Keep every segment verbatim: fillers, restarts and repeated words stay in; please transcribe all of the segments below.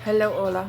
Hallo aula,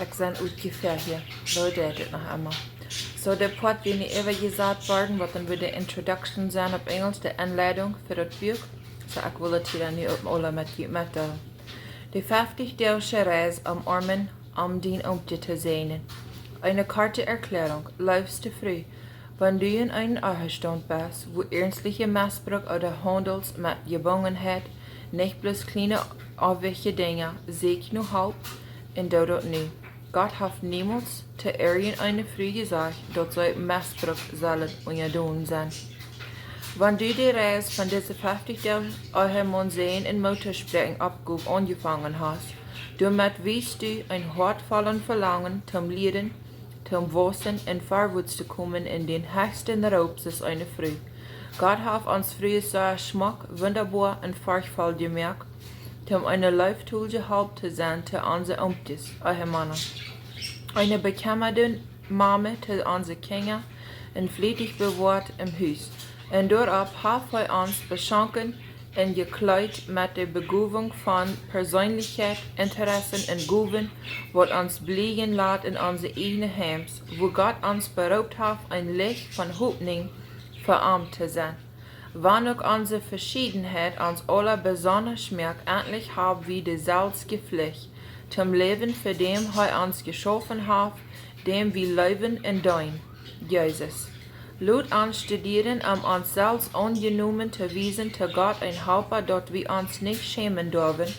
ekj sie utjefäa hia. Soo deit et noch emol. Soo, de Poat wia nu äwajesat worden, waut dan wada de Introduction sent opp Enjelsch, de Enleidunk fa daut Buak. Soo, ekj well daut hia nu opp aula met junt metdeelen. De feftichdoagsche Reis om Oarmen, om dien Oomkje to säajnen. Eene korte Erkjläarunk, leefste Fru, wan du en eenen Ehestaunt best, wua ernstlicha Missbruck ooda Haundels met Jebungenheit, nich bloos kjliene aufwajchje Dinja, sieekj no Help un doo daut nu. Gott haft niemols to irjenteene Fru jesajcht, daut see Missbruck sellen unjadonen sennen. Wan du de Reis von dise feftichdoagsche Ehemaun säajnen un Moot toospräakjen Oppgow aunjefongen hast, doamet wiest du een hoatvollet Velangen toom lieren, toom waussen un verwoats to komen en dän hechsten Roop aus eene Fru. Gott haft ons Frues sea schmock, wundaboa un forchtvoll jemoakt, toom eene leeftolje Help to sennen to onse Oomkjes, Ehemana. Eene bekjemmade Mame to onse Kjinja un flietich bewoat em Hus. Un doaropp haft hee ons beschonken un jekjleet met de Begowunk von Perseenlichkjeit, Interessen un Gowen, waut ons blieejen lat en onse ieejne Heims, wua Gott ons beroopt haft, een Licht von Hopninj fa am to sennen. Wan uk onse Veschiedenheit ons aula besonda schmock, entlich hab wie deselwje Flicht toom läwen, fa däm hee ons jeschaufen haft, däm wie leewen un deenen, Jesus. Lot ons studieren, om ons selfst aunjenomen to wiesen to Gott, een Halpa, daut wie ons nich schämen derwen.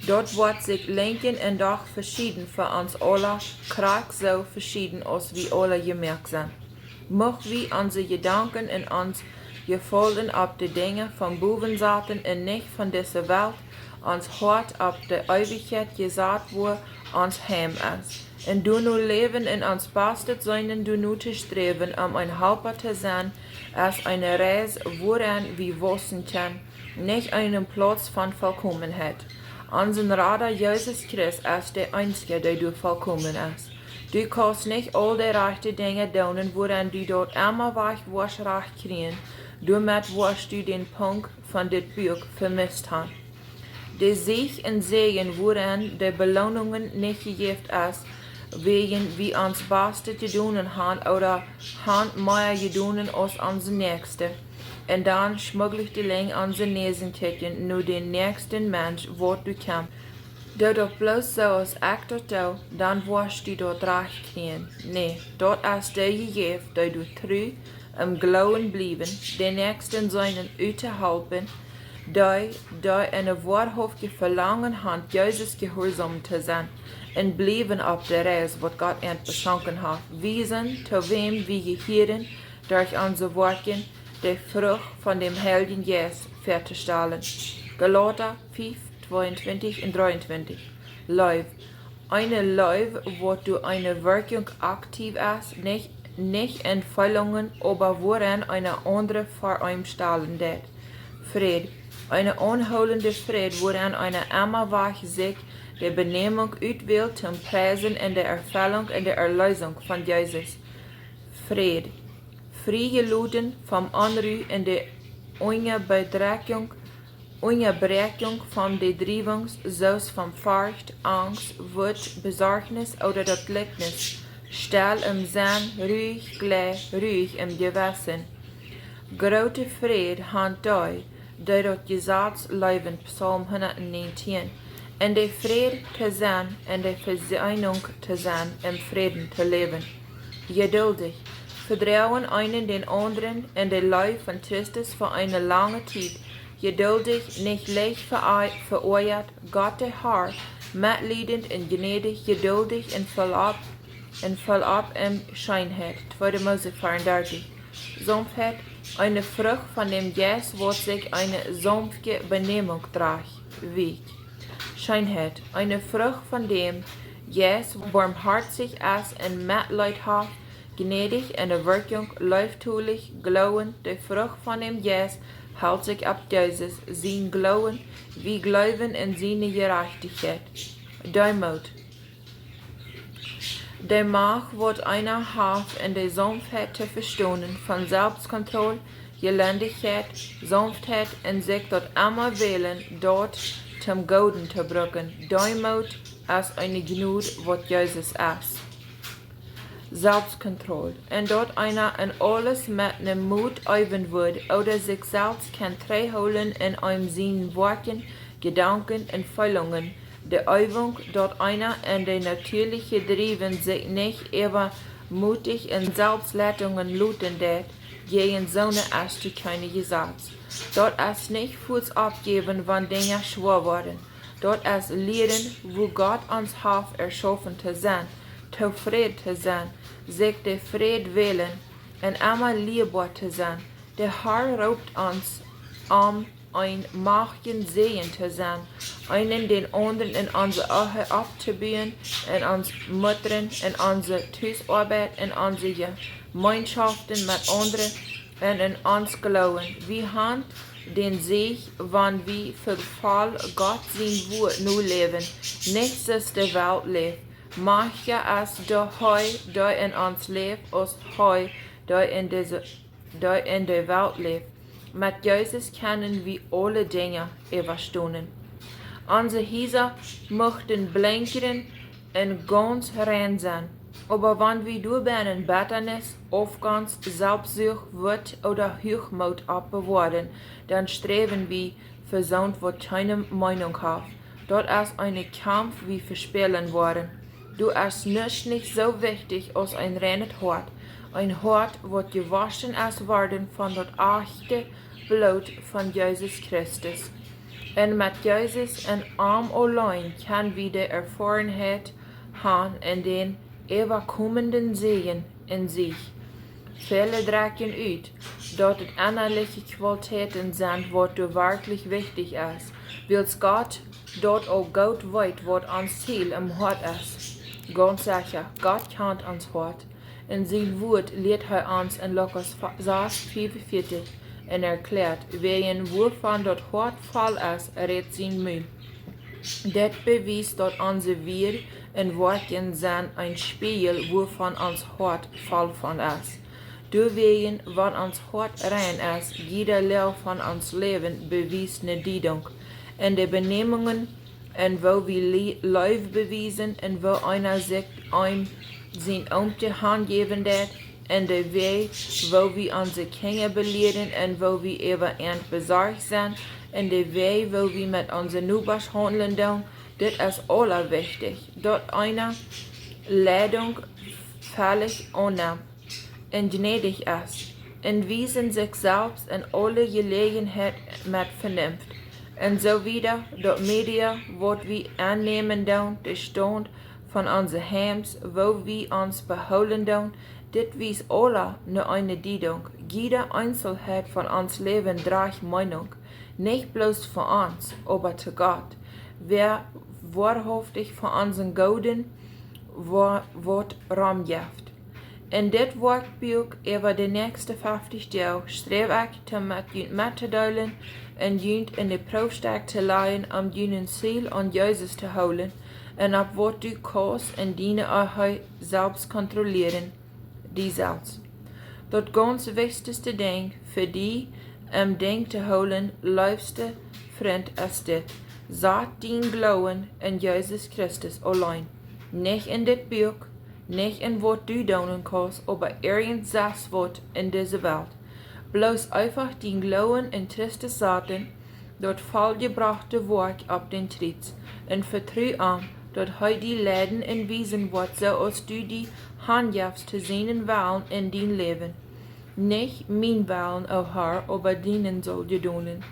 Daut woat sikj lenkjen un doch veschieden fa ons aula, krakjt soo veschieden aus wie aula jemoakt sent. Mucht wie onse Jedanken un ons Jefaulen opp de Dinja von bowen saten un nich von dise Welt, ons Hoat opp de Eewichkjeit jesat, wua ons Heim es. Un doano läwen un ons Bastet seenen doano to sträwen, om een Halpa to sennen, es eene Reis, wuarenn wie waussen kjennen, nich eenen Plauz von Volkomenheit. Onsen Rada Jesus Christ es de eensja, dee doa volkomen es. Du kaust nich aul de rajchte Dinja doonen, wuarenn du daut emma wajch woascht rajcht kjrieen, doamet woascht du dän Punkt von dit Buak vemisst han. De Sieg un Säajen, wuarenn de Beloonungen nich jejäft es, wäajen wie ons Bastet jedonen han ooda han mea jedonen aus onse Näakjste, un dan schmuggel wie de Lenj onse Näsen kjikjen no dän näakjsten Mensch, waut du kjemst. Doo daut bloos soo aus ekj daut doo, dan woascht du daut rajcht kjrieen. Nä, daut es dee jejäft, dee doa tru em Gloowen bliewen, dän Näakjsten seenen uttohalpen, dee, dee een woarhauftjet Velangen han, Jesus jehuarsom to sennen, un bliewen opp de Reis, waut Gott an beschonken haft, wiesen, to wäm wie jehieren, derch onse Woakjen, de Frucht von däm Heiljen Jeist väatostalen. Galata fief, tweeuntwintich un dreeuntwintich. Leew. Eene Leew, waut doa eene Wirkjunk aktiv es, nich, nich en Feelungen, oba wuarenn eena aundre ver am stalen deit. Fräd. Eene aunhoolende Fräd, wuarenn eena emma wajch sikj de Benämunk utwält toom priesen en de Erfellunk un de Erleesunk von Jesus. Fräd. Frie jeloten vom Onru un de Unjabedrekjunk, Unjabräakjunk von de Driewunk, soo aus von Forcht, Angst, Wut, Besorjnis ooda daut Likjnis, stell em Senn, ruich, jlikj, ruich em Jewessen. Groote Fräd han dee, dee daut Jesaz leewen, Psalm hundatnäajentieen. En de Fräd to sennen, en de Vesöhnunk to sennen, em Fräd to läwen. Jeduldich. Vedroagen eena dän aundren en de Leew von Christus fa eene lange Tiet. Jeduldich, nich leicht veei-, veoajat, Gott de Herr, metliedent un jnädich, jeduldich un voll opp, un voll opp en Scheenheit. Tweede Mose veerendartich. Saunftheit, eene Frucht von däm Jeist, waut sikj eene saunfte Benämunk drajcht, wiekj. Scheenheit, eene Frucht von däm Jeist, waut boamhoatich es un Metleet haft, jnädich, en de Wirkjunk, leeftolich, Gloowen, de Frucht von däm Jeist, helt sikj opp Jesus, sien Gloowen, wie jleewen en siene Jerajchtichkjeit. Deemoot. De Macht, waut eena haft, en de Saunftheit to vestonen, von Selfstkontroll, Jelendichkjeit, Saunftheit un sikj daut emma wälen, daut toom Gooden to brucken. Deemoot, es eene Jnod, waut Jesus es. Selbstkontroll. Un daut eena en aules met ne Moot eewen wudd, ooda sikj selfst kaun trigjhoolen en eenem sienen Woakjen, Jedanken un Feelungen. De Eewunk, daut eena en de natieeliche Driewen sikj nich äwamootich en Selfstleitungen loten deit, jäajen soone es doa kjeen Jesaz. Daut es nich fuaz oppjäwen, wan Dinja schwoa woaren. Daut es lieren, woo Gott ons haft erschaufen to sennen, tofräd to sennen, sikj de Fräd wälen un emma lieeboa to sennen. De Herr roopt ons, om een machtijen Säajen to sennen, eenen dän aundren en onse Ehe opptobuen, en ons Muttren, en onse Husoabeit, en onse Jemeenschoft met aundre un en ons Gloowen. Wie han dän Säajen, wan wie fa voll Gott sien Wuat noläwen, nich soo aus de Welt läft. Machticha es doa hee, dee en ons läft, aus hee, dee en dise, dee en de Welt läft. Met Jesus kjennen wie aule Dinja äwastonen. Onse Hiesa muchten blinkjren un gaunz rein sennen. Oba wan wie doabennen Bettanis, Aufgonst, Selfstsucht, Wut ooda Huachmoot oppbewoaren, dan sträwen wie fa soont, waut kjeene Meenunk haft. Daut es een Kaumf, waut wie vespälen woaren. Doa es nuscht nich soo wichtich aus een reinet Hoat. Een Hoat, waut jewoschen es worden von daut ajchte Bloot von Jesus Christus. Un met Jesus un am auleen kjennen wie de Erfoarenheit han un dän äwakomenden Säajen en sikj. Väle drekjen ut, daut et ennaliche Qualiteiten sent, waut doa werkjlich wichtich es, wiels Gott daut uk goot weet, waut ons Ziel em Hoat es. Gaunz secha, Gott kjant ons Hoat. En sien Wuat lieet hee ons en Lukas sas, fiefunvieetich un erkjläat, wäajen wuavon daut Hoat voll es, rät sien Mul. Dit bewiest, daut onse Wieed un Woakjen sent een Spieejel, wuavon ons Hoat voll von es. Doawäajen, wan ons Hoat rein es, jieda Loag von ons Läwen bewiest ne Diedunk. En de Benämungen, en woo wie Lie-, Leew bewiesen, en woo eena sikj eenem sien Oomkje hanjäwen deit, en de Wäaj, woo wie onse Kjinja belieren, en woo wie äwa an besorcht sent, en de Wäaj, woo wie met onse Nobasch haundlen doonen, dit es aula wichtich, daut eena Leidunk felich aunnemt un jnädich es, un wiesen sikj selfst en aule Jeläajenheit met Venunft, un soo wieda, daut Media, waut wie aunnämen doonen, de Staunt von onse Heims, woo wie ons behoolen doonen, dit wiest aula no eene Diedunk. Jieda Eenselheit von ons Läwen drajcht Meenunk, nich bloos fa ons, oba to Gott, wäa woarhauftich fa onsen Gooden wa-, waut romjeft. En dit Woakjbuak äwa de näakjste feftich Doag sträw ekj to met junt mettodeelen un junt en de Proow to lajen, om jun Ziel aun Jesus to hoolen un opp waut du kaust en diene Ehe selfst kontrollieren, die selfst. Daut gaunz wichtichste Dinkj fa die em Denkj to hoolen, leefste Frint, es dit: Sat dien Gloowen en Jesus Christus auleen. Nich en dit Buak, nich en waut du doonen kaust, oba irjent sest waut en dise Welt. Bloos eefach dien Gloowen en Christus saten, daut vollbrochte Woakj opp dän Kjriez, un vetru am, daut hee die leiden un wiesen woat, soo aus du die hanjefst to sienen Wellen en dien Läwen. Nich mien Wellen, o Herr, oba dienen saul jedonen.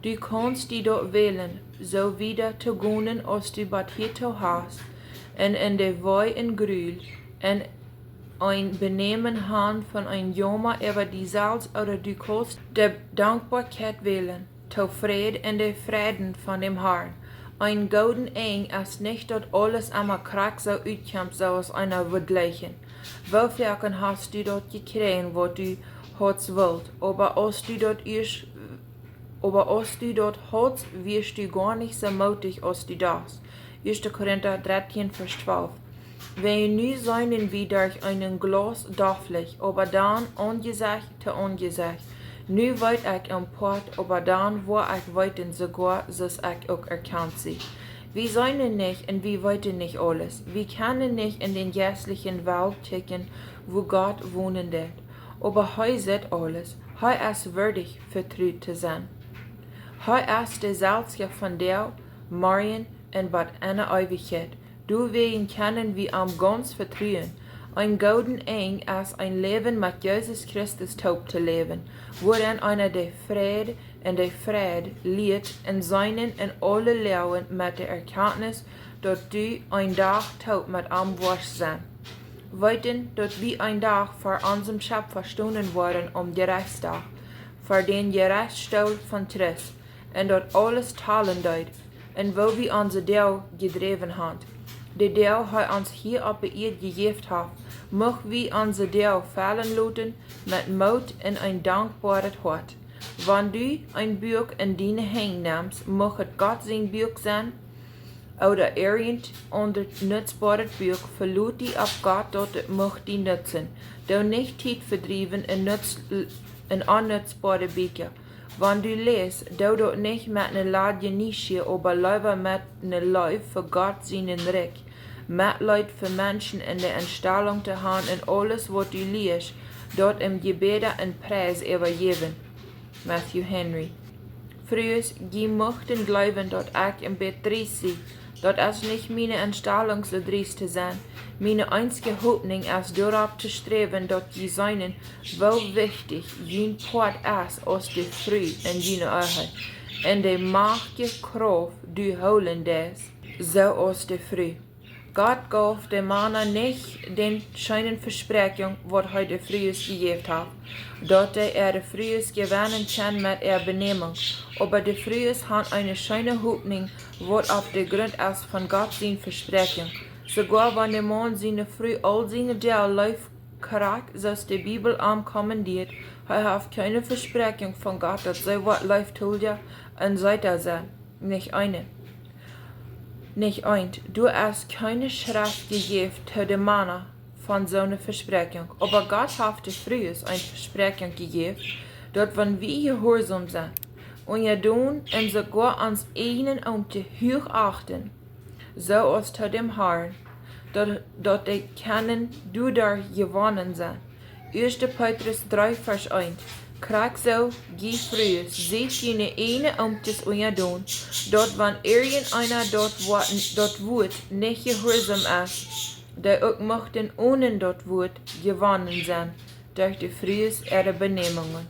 Du kaust die daut wälen, soo wieda to gonen aus du bat hiatoo hast, un en de Wee un Grul, un een Benämen han von een Jauma äwa die selfst, ooda du kaust de Dankboakjeit wälen, tofräd en de Freiden von däm Herrn. Een goodet Enj es nich daut aules emma krakjt soo utkjemt, soo aus eena wudd jleichen. Woo foaken hast du daut jekjräajen, waut du haudst wult, oba aus du daut ieescht, oba aus du daut haudst, wieescht du goanich soo mootich aus du dochst. Ieeschte Korinta dartieen, Varsch twalf. Wiels nu seenen wie derch een Glaus doftlich, oba dan Aunjesecht to Aunjesecht. Nu weet ekj en Poat, oba dan woa ekj weeten, soogoa soo aus ekj uk erkaunt sie. Wie seenen nich un wie weeten nich aules. Wie kjennen nich en dän jeistlichen Welt kjikjen, wua Gott wonen deit. Oba hee sitt aules. Hee es wieedich vetrut to sennen. Hee es deselwja vondoag, morjen un bat enne Eewichkjeit. Doawäajen kjennen wie am gaunz vetruen. Een goodet Enj es een Läwen met Jesus Christus toop to läwen, wuarenn eena de Fräd un de Freid lieet un seenen en aule Loagen met de Erkjantnis, daut du een Dach toop met am woascht sennen. Weeten, daut wie een Dach ver onsen Schepfa stonen woaren aum Jerechtsdach, ver dän Jerechtsstool von Christ, un daut aules talen deed, un woo wie onse Doag jedräwen haben. De Doag hee ons hia oppe Ieed jejäft haft, mucht wie onse Doag fellen loten met Moot un een dankboaret Hoat. Wan du een Buak en diene Henj nemst, mucht et Gott sien Buak sennen, ooda irjent aundret nutzboaret Buak, velot die opp Gott, daut et mucht die nutzen. Doo nich Tiet vedriewen en, nutz, en onnutzboare Bieekja. Wan du läst, doo daut nich met ne ladje Nieschia, oba leewa met ne Leew fa Gott sienen Rikj, Metleet fa Menschen un de Enstalunk to haben en aules waut du lieescht, daut em Jebäd un Pries äwajäwen. Matthew Henry. Frues, jie muchten jleewen, daut ekj een bät driest sie. Daut es nich miene Enstalunk, soo driest to sennen. Miene eensje Hopninj es doaropp to sträwen, daut jie seenen, woo wichtich jun Poat es aus de Fru en june Ehe, un de machtje Krauft du hoolen deist, soo aus de Fru. Gott jeef de Mana nich dän scheenen Vespräakjunk, waut hee de Frues jejäft haft, daut dee äare Frues jewennen kjennen met äa Benämunk. Oba de Frues haben eene scheene Hopninj, waut opp de Grunt es von Gott sien Vespräakjunk. Soogoa wan de Maun siene Fru aul siene Doag leeft, krakjt soo aus de Bibel am kommandieet, hee haft kjeene Vespräakjunk von Gott, daut see woat leeftolja un seeta sennen. Nich eene. Nich eent. Doa es kjeene Schreft jejäft to de Mana von soone Vespräakjunk. Oba Gott haft de Frues eene Vespräakjunk jejäft, daut wan wie jehuarsom sennen, unjadon un soogoa ons eejnet Oomkje huach achten, soo aus to däm Harn, daut, daut dee kjennen doaderch jewonnen sennen. Ieeschte Petrus dree Varsch eent. Krakjt soo, jie Frues, siet june eejne Oomkjes unjadon, daut wan irjenteena daut Wuat, daut Wuat nich jehuarsom es, dee uk muchten onen daut Wuat jewonnen sennen derch de Frues äare Benämungen.